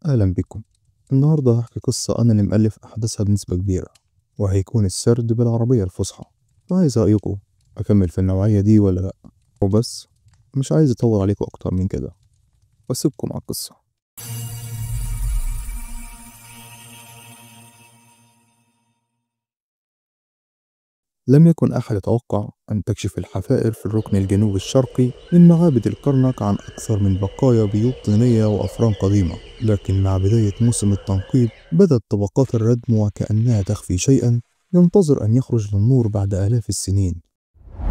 أهلا بكم. النهاردة هحكي قصة أنا اللي مألف أحداثها بنسبة كبيرة، وهيكون السرد بالعربية الفصحى. فعايز رأيكم، أكمل في النوعية دي ولا لأ؟ وبس، مش عايز أطول عليكم أكتر من كده، وأسيبكم على القصة. لم يكن أحد يتوقع أن تكشف الحفائر في الركن الجنوبي الشرقي من معابد الكرنك عن أكثر من بقايا بيوت طينية وأفران قديمة. لكن مع بداية موسم التنقيب بدأت طبقات الردم وكأنها تخفي شيئا ينتظر أن يخرج للنور بعد آلاف السنين.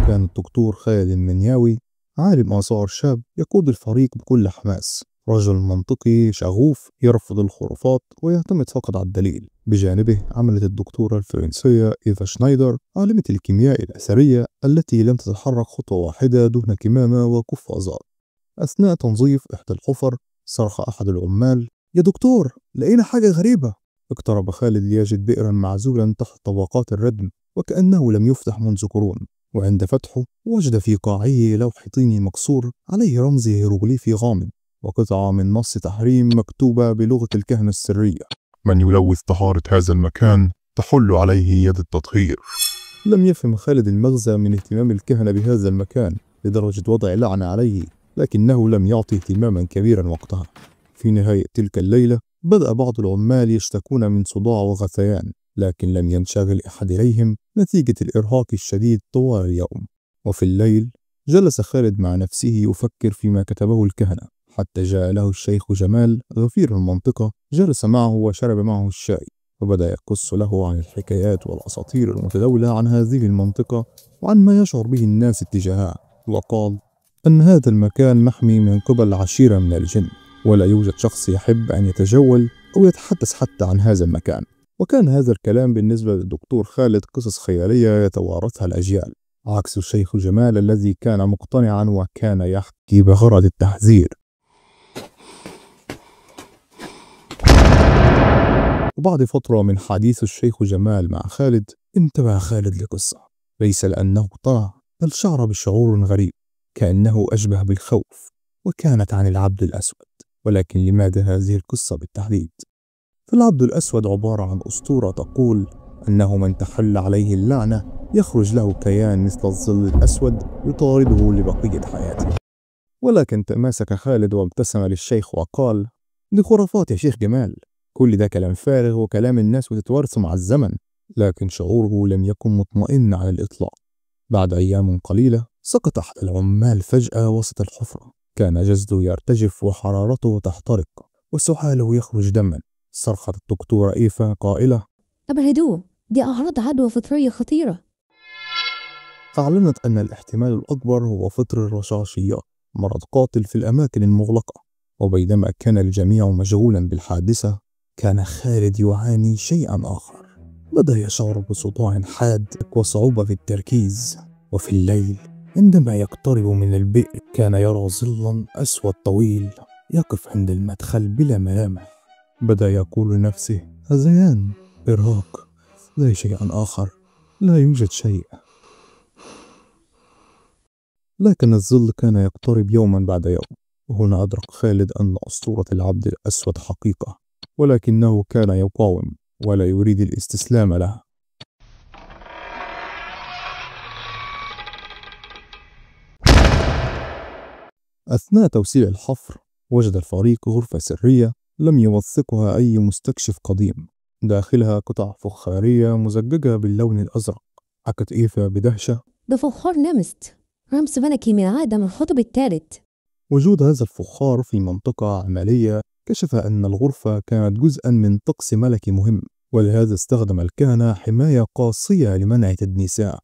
كان الدكتور خالد المنياوي عالم آثار شاب يقود الفريق بكل حماس، رجل منطقي شغوف يرفض الخرافات ويعتمد فقط على الدليل. بجانبه عملت الدكتورة الفرنسية إيفا شنايدر، عالمة الكيمياء الأثرية التي لم تتحرك خطوة واحدة دون كمامة وقفازات. أثناء تنظيف إحدى الحفر صرخ أحد العمال: يا دكتور، لقينا حاجة غريبة! اقترب خالد ليجد بئرا معزولا تحت طبقات الردم وكأنه لم يفتح منذ قرون، وعند فتحه وجد في قاعه لوح طيني مكسور عليه رمز هيروغليفي غامض وقطعة من نص تحريم مكتوبة بلغة الكهنة السرية: من يلوث طهارة هذا المكان تحل عليه يد التطهير. لم يفهم خالد المغزى من اهتمام الكهنة بهذا المكان لدرجة وضع لعنة عليه، لكنه لم يعطي اهتماما كبيرا وقتها. في نهاية تلك الليلة بدأ بعض العمال يشتكون من صداع وغثيان، لكن لم ينشغل أحد إليهم نتيجة الإرهاق الشديد طوال اليوم. وفي الليل جلس خالد مع نفسه يفكر فيما كتبه الكهنة، حتى جاء له الشيخ جمال غفير المنطقة، جلس معه وشرب معه الشاي، وبدأ يقص له عن الحكايات والأساطير المتداولة عن هذه المنطقة وعن ما يشعر به الناس اتجاهها. وقال أن هذا المكان محمي من قبل عشيرة من الجن، ولا يوجد شخص يحب أن يتجول أو يتحدث حتى عن هذا المكان. وكان هذا الكلام بالنسبة للدكتور خالد قصص خيالية يتوارثها الأجيال، عكس الشيخ جمال الذي كان مقتنعا وكان يحكي بغرض التحذير. وبعد فترة من حديث الشيخ جمال مع خالد انتبه خالد لقصة، ليس لأنه طلع، بل شعر بشعور غريب كأنه أشبه بالخوف، وكانت عن العبد الأسود. ولكن لماذا هذه القصة بالتحديد؟ فالعبد الأسود عبارة عن أسطورة تقول أنه من تحل عليه اللعنة يخرج له كيان مثل الظل الأسود يطارده لبقية حياته. ولكن تماسك خالد وابتسم للشيخ وقال: دي خرافات يا شيخ جمال، كل ده كلام فارغ وكلام الناس وتتوارث مع الزمن. لكن شعوره لم يكن مطمئن على الإطلاق. بعد أيام قليلة سقط أحد العمال فجأة وسط الحفرة، كان جسده يرتجف وحرارته تحترق وسحاله يخرج دما. صرخت الدكتورة إيفا قائلة: أبعدوه، دي أعراض عدوى فطرية خطيرة. أعلنت أن الاحتمال الأكبر هو فطر الرشاشيات، مرض قاتل في الأماكن المغلقة. وبينما كان الجميع مشغولا بالحادثة، كان خالد يعاني شيئا آخر. بدأ يشعر بصداع حاد وصعوبة في التركيز. وفي الليل عندما يقترب من البئر كان يرى ظلا أسود طويل يقف عند المدخل بلا ملامح. بدأ يقول لنفسه: هذيان، إرهاق، لا شيء آخر، لا يوجد شيء. لكن الظل كان يقترب يوما بعد يوم، وهنا أدرك خالد أن أسطورة العبد الأسود حقيقة، ولكنه كان يقاوم ولا يريد الاستسلام لها. أثناء توسيع الحفر وجد الفريق غرفة سرية لم يوثقها أي مستكشف قديم، داخلها قطع فخارية مزججة باللون الأزرق. حكت إيفا بدهشة: ده فخار نمست، رمز ملكي من عادم الحطب الثالث. وجود هذا الفخار في منطقة عملية كشف أن الغرفة كانت جزءا من طقس ملكي مهم، ولهذا استخدم الكهنة حماية قاسية لمنع تدنيسها.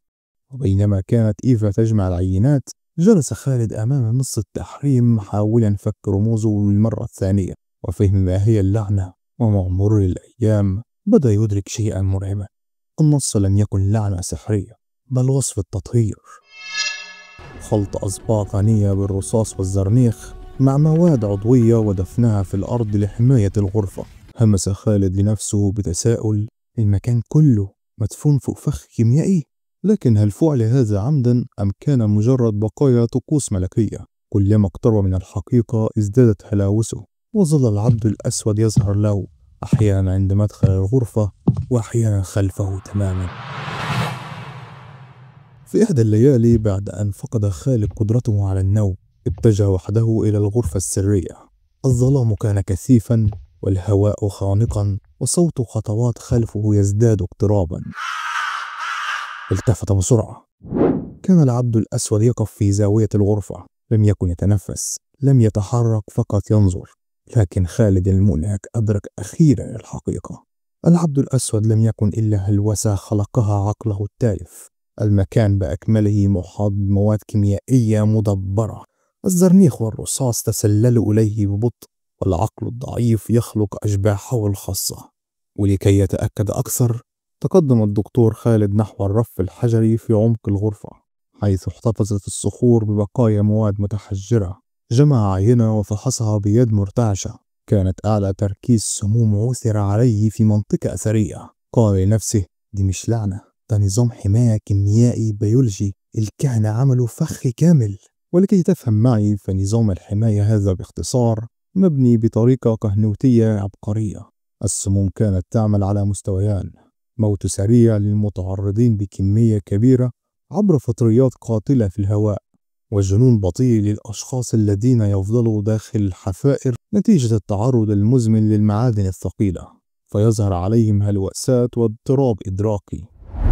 وبينما كانت إيفا تجمع العينات، جلس خالد أمام نص التحريم محاولا فك رموزه للمرة الثانية وفهم ما هي اللعنة. ومع مرور الأيام بدأ يدرك شيئا مرعبا: النص لم يكن لعنة سحرية، بل وصف التطهير. خلط أصباغ غنية بالرصاص والزرنيخ مع مواد عضوية ودفنها في الأرض لحماية الغرفة. همس خالد لنفسه بتساؤل: المكان كله مدفون فوق فخ كيميائي؟ لكن هل فعل هذا عمدا أم كان مجرد بقايا طقوس ملكية؟ كلما اقترب من الحقيقة ازدادت هلاوسه، وظل العبد الأسود يظهر له أحيانا عند مدخل الغرفة وأحيانا خلفه تماما. في إحدى الليالي بعد أن فقد خالد قدرته على النوم اتجه وحده إلى الغرفة السرية. الظلام كان كثيفا والهواء خانقا وصوت خطوات خلفه يزداد اقترابا. التفت بسرعة. كان العبد الأسود يقف في زاوية الغرفة، لم يكن يتنفس، لم يتحرك، فقط ينظر. لكن خالد المنهك أدرك أخيرا الحقيقة. العبد الأسود لم يكن إلا هلوسة خلقها عقله التالف. المكان بأكمله محاط بمواد كيميائية مدبرة. الزرنيخ والرصاص تسللوا إليه ببطء، والعقل الضعيف يخلق أشباحه الخاصة. ولكي يتأكد أكثر تقدم الدكتور خالد نحو الرف الحجري في عمق الغرفة، حيث احتفظت الصخور ببقايا مواد متحجرة. جمع عينة وفحصها بيد مرتعشة. كانت أعلى تركيز سموم عثر عليه في منطقة أثرية. قال لنفسه: دي مش لعنة، ده نظام حماية كيميائي بيولوجي الكهنة عملوا فخ كامل. ولكي تفهم معي فنظام الحماية هذا باختصار مبني بطريقة كهنوتية عبقرية. السموم كانت تعمل على مستويان: موت سريع للمتعرضين بكمية كبيرة عبر فطريات قاتلة في الهواء، وجنون بطيء للأشخاص الذين يفضلوا داخل الحفائر نتيجة التعرض المزمن للمعادن الثقيلة، فيظهر عليهم هلوسات واضطراب إدراكي.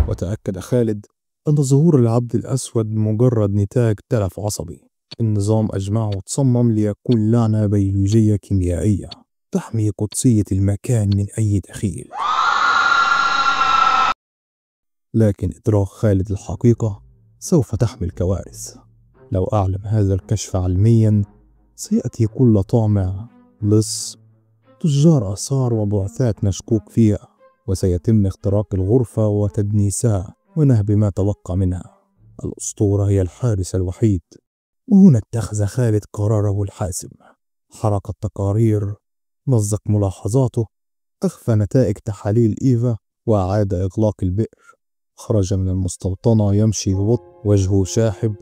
وتأكد خالد أن ظهور العبد الأسود مجرد نتاج تلف عصبي. النظام أجمعه تصمم ليكون لعنة بيولوجية كيميائية تحمي قدسية المكان من أي دخيل. لكن إدراك خالد الحقيقة سوف تحمل كوارث. لو أعلم هذا الكشف علميا سيأتي كل طامع، لص، تجار آثار وبعثات مشكوك فيها، وسيتم اختراق الغرفة وتدنيسها ونهب ما تبقى منها. الأسطورة هي الحارس الوحيد. وهنا اتخذ خالد قراره الحاسم. حرق التقارير، مزق ملاحظاته، أخفى نتائج تحاليل إيفا، وأعاد إغلاق البئر. خرج من المستوطنة يمشي ببطء، وجهه شاحب.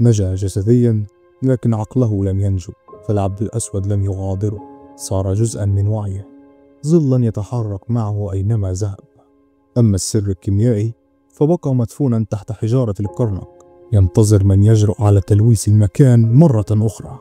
نجا جسديا لكن عقله لم ينجو، فالعبد الأسود لم يغادره. صار جزءا من وعيه، ظلا يتحرك معه أينما ذهب. أما السر الكيميائي فبقى مدفونا تحت حجارة الكرنك، ينتظر من يجرؤ على تلويث المكان مرة أخرى.